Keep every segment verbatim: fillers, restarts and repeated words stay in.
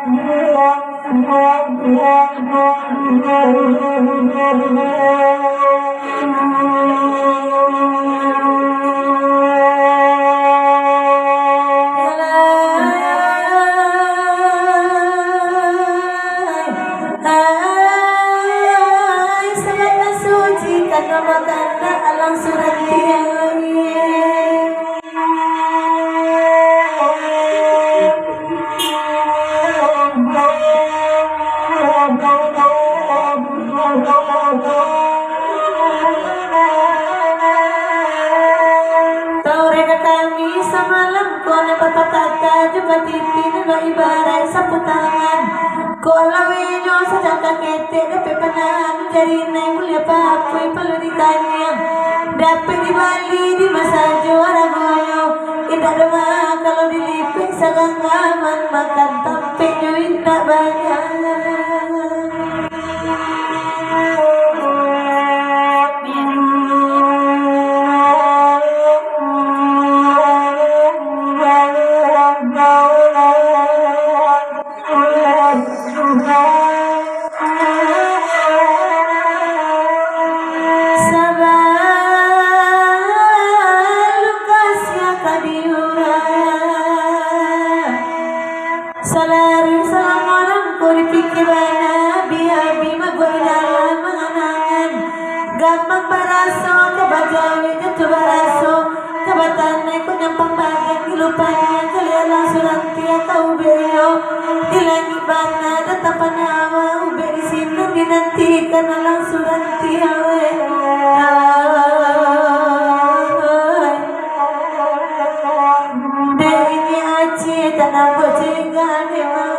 Hai, sabana suci, karano bakandak alang Suranti. Tau reka kami samalam ko, nan bapatata jo batiti, nan baibarat sapu tangan. Ko lawinyo sajangka ketek, dapek panah nan jarinai, mulia papuih palu di taniang. Dapek dibali di ma sajo aragonyo, indak doh mah kalau dilipek saganggaman, makan tampeknyo indak banyak. Sabalun kasiah ka diurang, salalu salamo nangko dipikia bana, abi-abi mabuak di dalam angan-angan. Gamang baraso ka bajawek, jatuah baraso ka batanai, ko nyampang badan di lupanya, kalialah Suranti atau beliau. Di langik bana datang panah, ubek di sinan dinantikan alang Suranti, awek. Dek ini Aceh tanah bocega memang.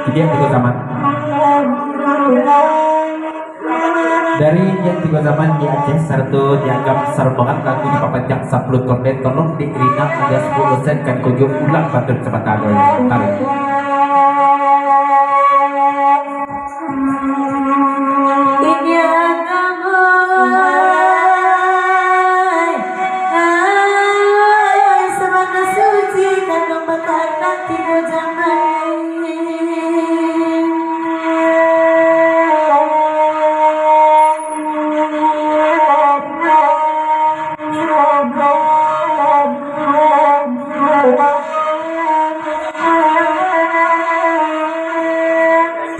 Diam tigo zaman. Dari diam tigo zaman di Aceh, sarato di Agam Sarombongan, lagu dipapanjang sapuluah tondeh, tolong di Rina alias Pulo Sen, kan kojo ulang batur sabanta. Tarik. Inyo agamo, ai, sabana suci, kandung bakanak tigo jaman.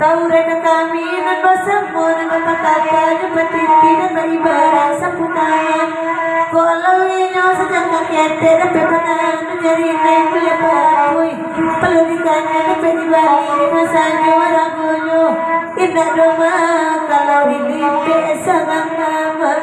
Tau reka kami nan basamo, nan bapatata jo batiti, nan baibarat sapu tangan. Ko lawinyo sajangka ketek, dapek panah nan jarinai, mulia papuih palu di taniang, dapek dibali di ma sajo aragonyo, indak doh mah kalau dilipek saganggaman.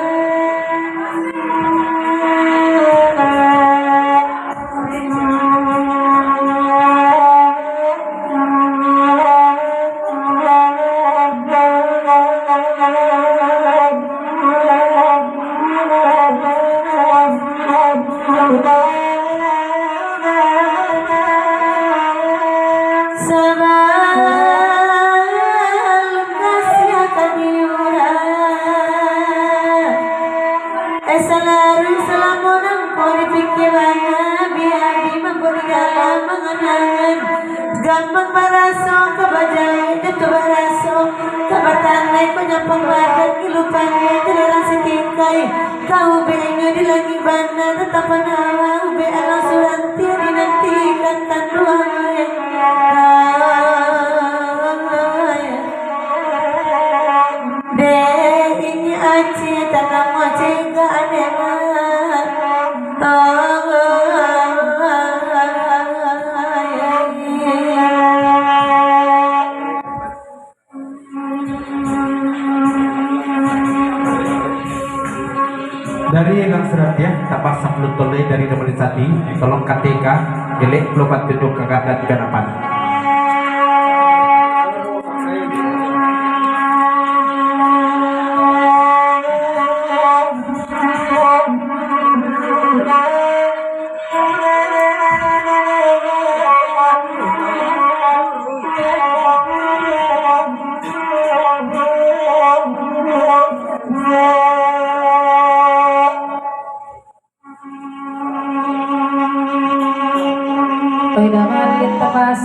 Sabalun kasiah ka diurang. Eh, salalu salamo nangko dipikia bana, abi-abi mangko di dalam angan-angan. Gamang baraso ka bajawek, jatuah baraso ka batanai, ko nyampang badan di lupanya, jalan satikai ka ubeknyo, di langik bana datang panah, ubek alang Suranti dinantikan tanduang. Dek ini Aceh tanah mocega aneman. Dari Elang Suratiah, tambah sapuluah toleh dari Damalisati, tolong kateka, elek pulo batunjuak ka ganda di hadapan.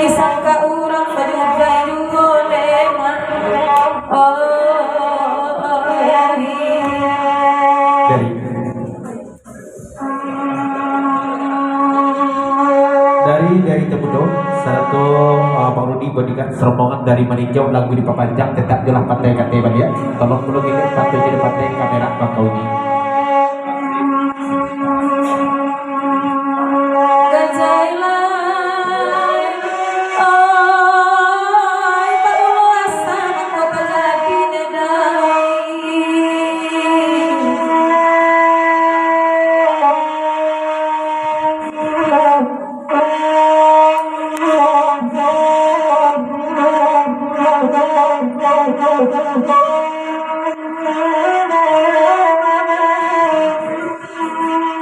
Disangka urang bajugai juo demak. Oh, oh, oh, oh, oh. Dari, dari, dari Temudo, sarato, uh, Bang Rudi bodyguard serombongan dari Maninjau, lagu dipapanjang, tetap jolah pandai katai baliak. Tolong pulo gilik, patuik jadi pandai kamera bakau ni.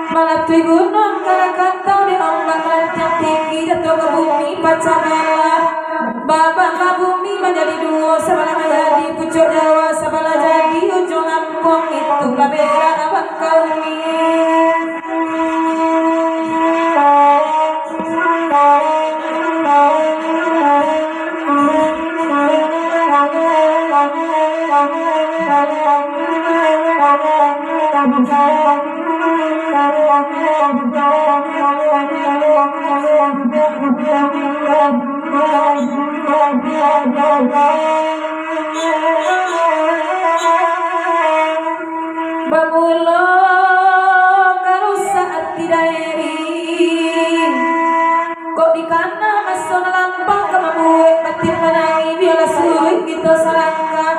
Malatuih gunuang Krakatau, dek ombak marancak tinggi, jatuah ka bumi pacah balah. Babaklah bumi manjadi duo, sabalah manjadi pucuak Jawa, sabalah jadi ujuang lampuang, itu lah merah bakau ni. Bamulo ka rusak ati dairi. Kok dikana maso nan lampau ka mambuek batin manangih, bialah suruik kito salangkah.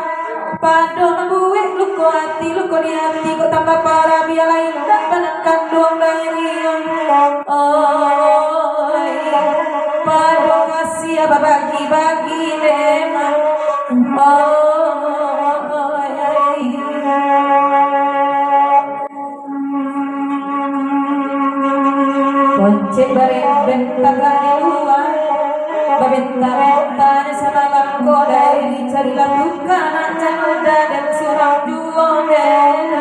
Pado mambuek luko ati, luko di ati kok tambah parah, bialah indak badan kanduang dairi. Oi, pado kasiah babagi-bagi demak. Oi. Koncek barembet tagak di lua, babenta-benta nyo samalam ko dairi, carilah tukang nak jan daden surang juo den.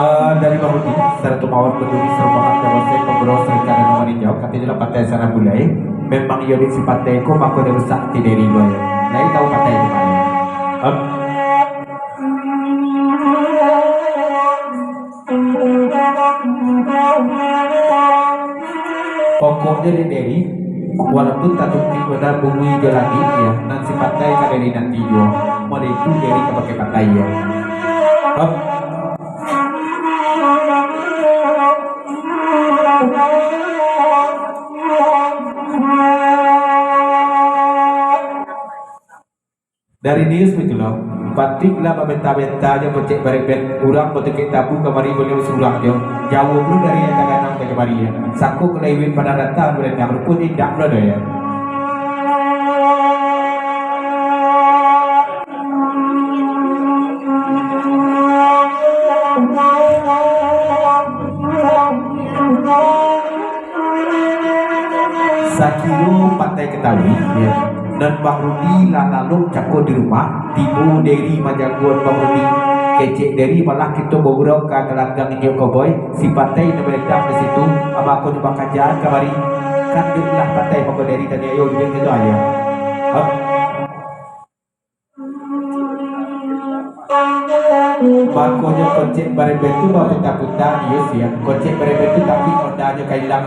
Ah, dari Bang Rudi, sarato mawar berduri, serombongan dawasai pemberos rencana nomor hijau, katonyo lah patai sana bulai. Memang iyo di si patai ko, mako dah rusak ati dairi lo yo. Lai tahu patai di mano. Em. Pokoknyo dek dairi, walaupun tatutuik bana bumi jo langik, yo, nan si patai ka dairi nanti juo. Model itu dairi ka pakai patai, yo. Em. Dari Nius baitulah, patuik lah babenta-benta jo kocek barepet, urang batukek tabu kamari baliau surang jo, jauah pulo dari nan taganang ka kamari, sako ka laiwik padang data barendang, ruponyo indak pulo doh, yo. Sakiro patai Ketawi, yo, nan Bang Rudi lah lalok cako di rumah, tibo Deri manjagoan Bang Rudi. Kecek Deri malah kito bagurau ka galanggang inyo ko, boy. Si patai nan baendang di situ, mako nyo bakajaan kamari. Kan dek ulah patai mako Deri taniayo jo kito ayo. Hah? Makonyo kocek barepet tu baputa-puta, iyo sia. Kocek barepet tu tapi ondanyo ka ilang.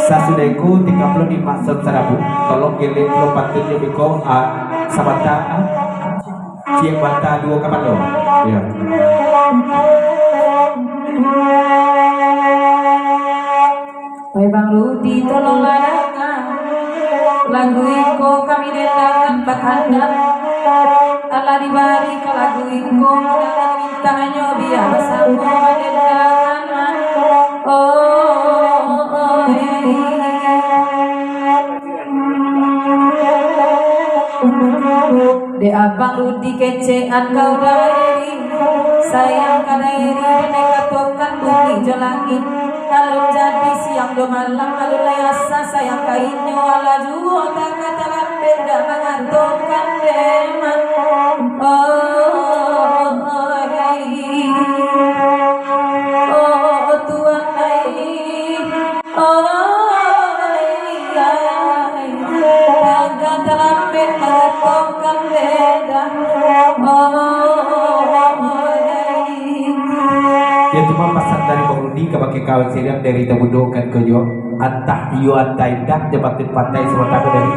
Sasudah itu, tingga pulo di Makson Sarabu. Tolong gelek pulo patuiknyo beko, ah, sabanta, ah. Ciek banta duo kapalo. Iyo. Wai Bang Rudi, tolonglah danga. Lagu iko kami dendangan bakandang. Alah dibari ka lagu iko, jangan mintanyo bia basamo badendangan. Oh, oh, oh, eh. Dek abang Rudi kecekan kau Dairi, sayang ka Dairi, dek katokan bumi jo langik. Alun jadi siang jo malam, alun lai asa sayang ka inyo, alah juo tak ka talambek dak mangatokan deman. Oh, oh, oh, oh, tuang ai. Oh, ai, ai, ai. Agak talambek mangatokan beda. Oh, ai. Ya, cuma pasan dari Bang Rudi kabake kawan siriang dari Tabudo kan ko jo. Antah iyo antah indak, jo patut patai samantaro dari